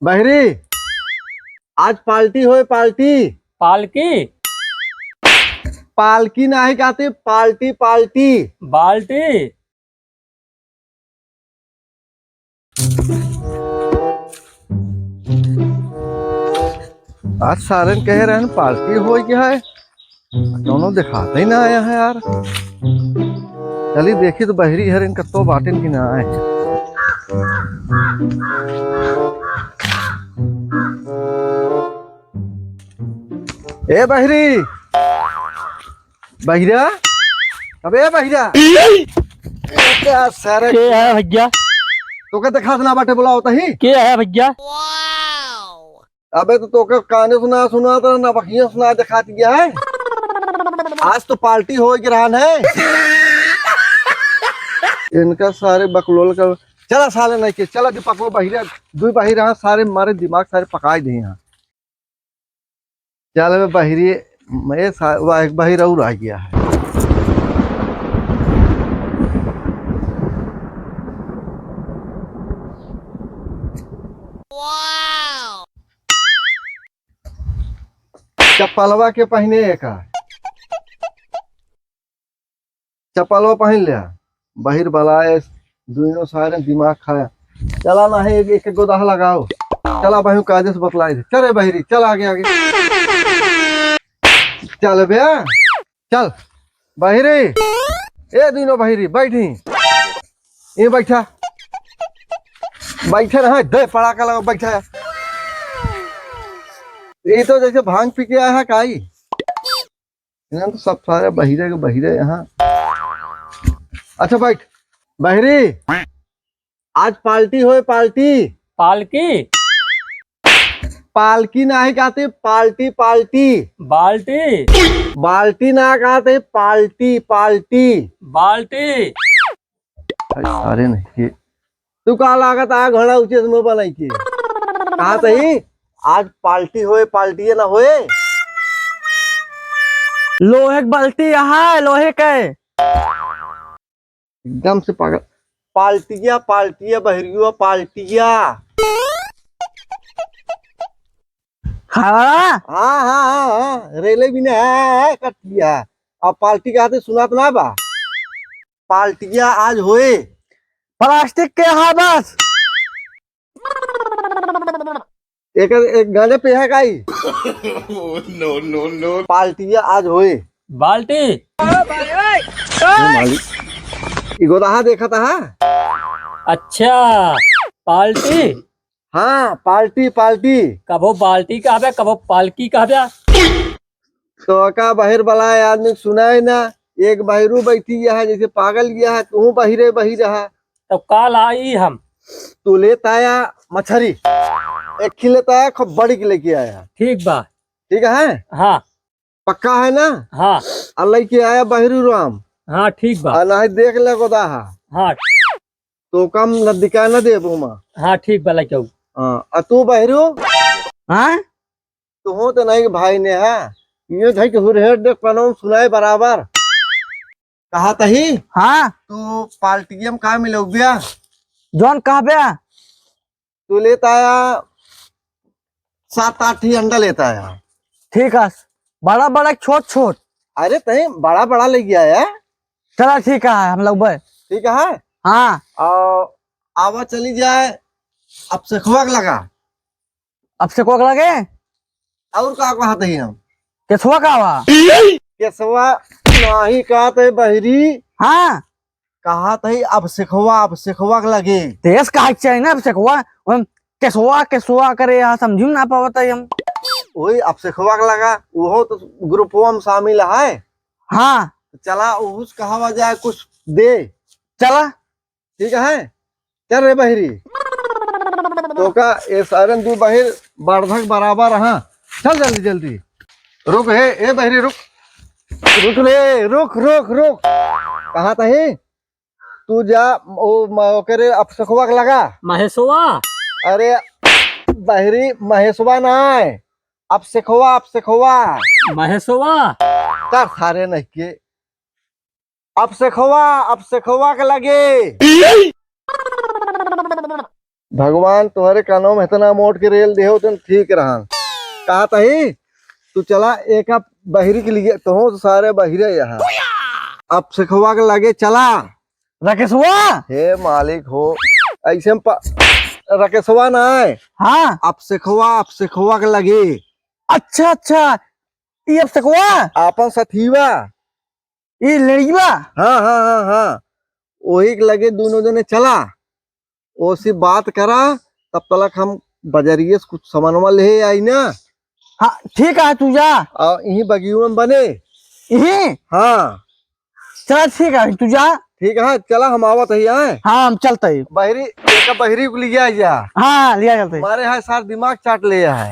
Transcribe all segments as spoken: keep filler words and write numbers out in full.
बहिरी, आज पाल्टी होए, पाल्टी। पालकी? पालकी नाहीं कहते, पाल्टी, पाल्टी। बाल्टी? आज सारेन कहे रहन पाल्टी होए के है, कौनो देखाते ही ना आया है यार। चली देखी तो बहिरी हरिन कत्तो बाटिन कि ना आए। ए बहिरी, बहिरा, अबे बहिरा। क्या सारे के है भैया? तोके देखात ना बाटे, बुलाओ तही। के है भैया? अबे तो तोके काने सुना, सुना तो ना बखिया सुना देखात गया है। आज तो पाल्टी होए के रहन है। इनका सारे बकलोल का, चला साले नहीं के, चला दीपक वो बहिरा, दुई बहिरा हाँ, सारे मारे दिमाग सारे पकाई दे यहाँ। चल बे बहिरी, मैं सा-, वाह, एक बहिर और आ गया है। चप्पलवा के पहिने का? चप्पलवा पहिन ल्या। बहिर बलाए, दुइनो सारे दिमाग खाया। चला ना है, एक, एक गोदाह लगाओ। चला बहिर, कायदे से बतलाई दे। चल रे बहिरी, चल आगे, आगे। चल बे, चल। बहिरी, ए दुइनो बहिरी, बैठी। ये बैठा। बैठे रहा, दे पड़ाका लगा, बैठा। ये तो जैसे भांग पी के आया है, काई? इन्हें तो सब सारे बहिरे के बहिरे यहाँ। अच्छा बैठ। बहिरी, आज पाल्टी होए, पाल्टी। पालकी? पालकी नाहीं कहते, पाल्टी, पाल्टी। बाल्टी? बाल्टी ना कहते, पाल्टी, पाल्टी। बाल्टी? अरे सारे नहीं, ये तू का लागत आ घड़ा ऊँचे से मुँह बनाई के? कहा तही, आज पाल्टी होए, पाल्टी ना होए? लोहे के बाल्टी यहाँ है, लोहे के। एकदम से पागल। पाल्टिया, पाल्टिया, बहरिया, पाल्टिया। हाँ। हाँ, हाँ, हाँ, हाँ, रेले भी ना है, है, कटिया। अब पाल्टी का हाथे सुनात ना बा। पाल्टिया आज होए। प्लास्टिक के हाँ बस। एक, एक गाने पे है काई? No, no, no। पाल्टिया आज होए। बाल्टी? ए मालिक, ई गोदाहा देखत हा? अच्छा, पाल्टी? हाँ, पाल्टी, पाल्टी। कबो बाल्टी कहबे, कबो पालकी कहबे। तो का बहिर बलाए आदमी सुनाए ना, एक बहिरू बैठी गया है, जैसे पागल गया है, तू बहिरे बहिर रहा। तो काल आई हम। तू लेत आया मछरी, एक खी लेत आया, खूब बड़ी के लेके आया। ठीक बा। ठीक है? हाँ। पक्का है ना? हाँ। आ लेके आया बहिरू राम। हाँ, ठीक बा। आ नहीं देख ले गोदाहा। हाँ। तो कम न दिखा न देबो मा। हाँ, ठीक बा, लेके आऊ। हाँ, आ तू बहिरू? हाँ? तू हो तो नहीं भाई ने, हाँ? ये धई के हुरहेर देख पनौन सुनाए बराबर। कहा तही? हाँ। तू पाल्टिया में का मिलौबिया? जौन कहबे। तू लेत आया, सात आठ ही अंडा लेत आया। ठीक है, बड़ा बड़ा, छोट छोट। अरे तही बड़ा बड़ा ले गया है। चला ठीक है, हम लोग बे। ठीक है? हाँ। और आवा चली जाए, अब सेखवा के लगा। अब सेखवा के लगे? और का कहत ही हम? केसवा का बा? केसवा नाही कहत है बहिरी। हाँ। कहत है अब सेखवा, अब सेखवा के लगे। तेज कहा के चाहिए ना अब सेखवा, हम केसवा, केसवा करे यहाँ समझी ना पावत है हम। वही अब सेखवा के लगा, वो तो ग्रुपवा में शामिल है। हाँ। चला उस कहावा जाए कुछ दे। चला। ठीक है, चल रे बहिरी। तो का ए सारन दू बहिर बारधक बराबर, हाँ। चल जल्दी जल्दी। रुक हे, ए बहिरी रुक। रुक रे, रुक, रुक, रुक। कहा तही? तू जा, ओ, म-, ओकरे अब सेखवा के लगा। महेशवा? अरे, बहिरी महेशवा ना है। अब सेखवा, अब सेखवा। महेशवा? तर सारे नहीं के। अब सेखवा, अब सेखवा के लगे। भगवान तोहरे कानों में इतना मोट के रेल देहो, तुम ठीक रहन। कहा तही, तू चला एक अब बहिरी के लिए, तो सारे बहिरे यहाँ। अब सिखवा के लगे चला। रकेशवा? हे मालिक हो, ऐसे में प-, रकेशवा ना है। हाँ। अब सिखवा, अब सिखवा के लगे। अच्छा, अच्छा, ये अब सिखवा? आपन सथीवा। ई लड़िकवा? हाँ, हाँ, हाँ, हाँ। वही के लगे दोनों जने चला, ओसी बात करा, तब तलक हम बजरिए से कुछ सामानवा ले आई ना। हाँ, ठीक है, तू जा। आ, यहीं बगियो में बने। यहीं? हाँ। चल, ठीक है, तू जा। ठीक है, चला, हम आवत ही आए। हाँ, हम चलते ही। बहिरी, एक बहिरी को लिया जा। हाँ, लिया चलते ही। हमारे यहाँ सार दिमाग चाट ले है।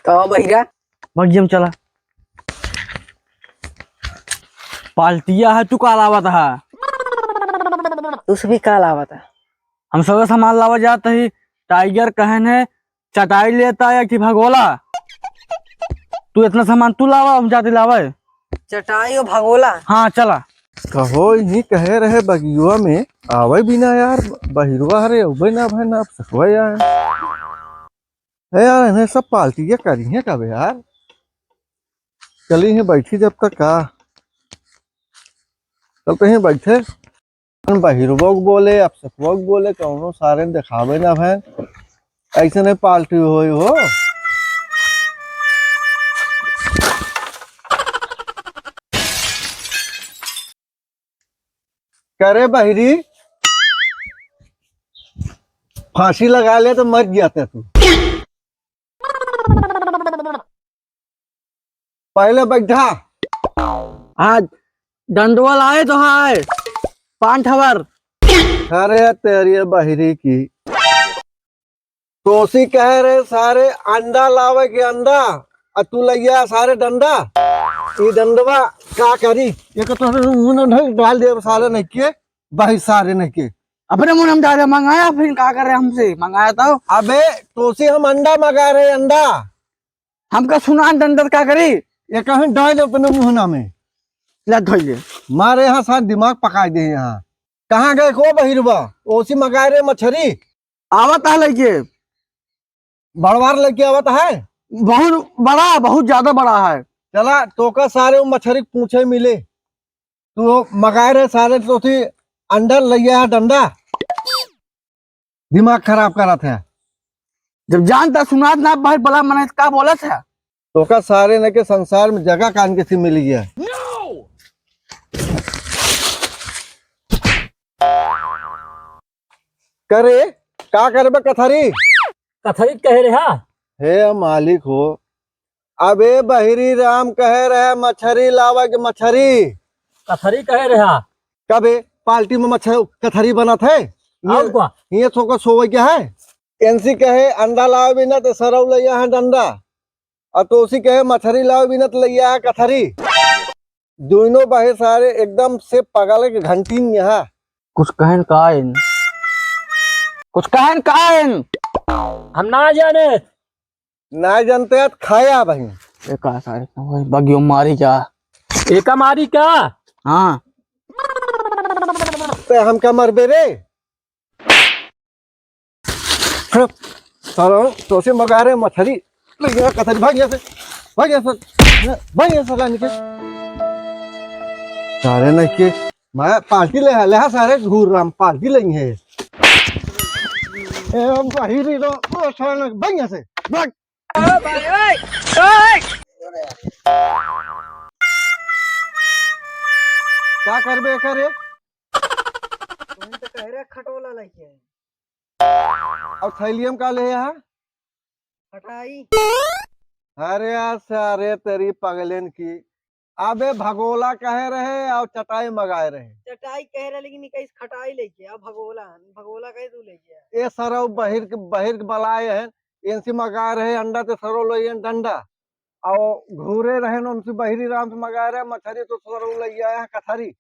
कहो बहिरा। बगिया में चला। पाल्टिया है, तू का लावत है? तुस भी का लावत है? हम सब सामान लावा जात ही, टाइगर कहन है, चटाई लेता है, एक ठे भगोला। तू इतना सामान तू लावा, हम जाते लावे। चटाई और भगोला? हाँ, चला। कहो, यही कहे रहे बगियुआ में, आवे भी ना यार, बहिरुआ हरे, अउबे ना भाई, ना अब सकवे यार। ए यार, इन्हें सब पाल्टिया करी है कब यार? चली ही बैठी जब तक का, चलते ही बैठे। बहिरवो के बोले, अफसकवो के बोले, कौनो सारे देखावे ना भैन। ऐसे नहीं पाल्टी होई हो। करे बहिरी, फांसी लगा ले तो मर जाते तू। पहले बैठा। आज डंडवा लाए तो है, पांच हवर। अरे तेरी बहिरी की। तोसी कहे रहे सारे अंडा लावे के अंडा, आ तू लइया सारे डंडा। ई डंडवा का करी? ये तो तोहरे मुंह में ढल डाल दे साले नहीं के, बहिर सारे नहीं के। अपने मुंह में डाले, मंगाया फिर का करे हमसे, मंगाया तो। अबे तोसी हम अंडा मंगा रहे, अंडा। हमका सुना डंडा का करी? ये कहीं डाल अपने मुंह ना में। ले धोई ले। मारे यहाँ साथ दिमाग पकाई दे यहाँ। कहाँ गए को बहिरवा? ओसी मगाए रे मछरी। आवत है लइके। बड़वार लइके आवत है? बहुत बड़ा, बहुत ज्यादा बड़ा है। चला, तोका सारे वो मछरी के पूछे मिले। तू मगाए रे सारे, तोसी अंडा लइया है डंडा। दिमाग खराब करत है। जब जानता सुनात ना भाई, बड़ा मन का बोलत है? तोका सारे न के संसार में जगह कान के सी मिल गया। करे, का करबे कथरी? कथरी कहे रहा। हे मालिक हो, अबे बहिरी राम कहे रहे मछरी लावे के मछरी। कथरी कहे रहा। कबे पार्टी में मछरी कथरी बनत है? और ये, का? ये थोका सोवे के है? एनसी कहे अंडा लावे बिना तो सरौ लइया है डंडा। और तोसी कहे मछरी लावे बिना तो लइया है कथरी। दोनों बहिर सारे एकदम से पगल के घंटी नहीं है। कुछ कहन का इन? कुछ कहन का इन? हम ना जाने। ना जानते हैं, खाया भाई। एका सारे का भाई, बगियो मारी क्या? एका मारी क्या? हाँ। ते हमका मरबे रे? हट, साला, तोसे मगा रहे मछली। ले गया कथरी, भाग यहाँ से, भाग यहाँ से, भाग यहाँ से, साला, निकल। सारे नहीं के, मैं पार्टी ले, ले सारे घूर राम, पार्टी लेंगे। ए, भाई रे, लो, लो, साला, भाग यहाँ से, भाग। का करबे करे? तुम तो कह रहे खटोला लेके आए। अब थैलिया में का ले है? हटाई। अरे यार, सारे तेरी पगलेन की। अबे भगोला कहे रहे और चटाई मगाए रहे। चटाई कहे रहे, लेकिन ई कहिस खटाई लेके, अब भगोला, भगोला कहे तू लेके आए। ए सरऊ बहिर के, बहिर के बलाए हैं, इनसे मगाए रहे अंडा ते सरऊ लइहैं डंडा। और घूरे रहे न उनसे बहिरी राम से मगाए रहे मछरी तो सरऊ लइ आए हैं कथरी।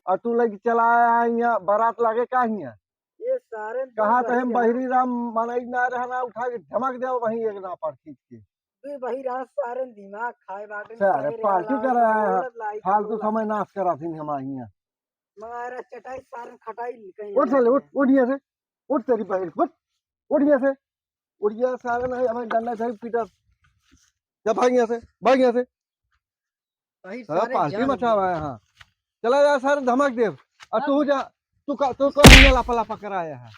और तू लेके चला आया है यहाँ बारात लागे का हियाँ? ये सारे कहा तो हम बहिरी राम मनई ना रहना उठा के धमक दे वहीं एक ना पर खींच के। तू बहिरा सारे दिमाग खाए बाटे, सारे कहे रे पार्टी लाए, कर रहा है, बोलत लाई, फालतू बोलत। समय नाश करा थी हम हियाँ। मगाए रहे चटाई सारे खटाई कहीं उठ साले, उठ, उठ यहाँ से, उठ तेरी बहिर, उठ, उठ यहाँ से, उठ यहाँ सारे नहीं, हमें डंडा से पीटा। जा भाग यहाँ से, भाग यहाँ से। कहीं सारा सारे पार्टी जान मचावा है, हाँ। चला जा सारे धमक देव। और तू जा, तू का, तू का हियाँ लापा लापा कराया है।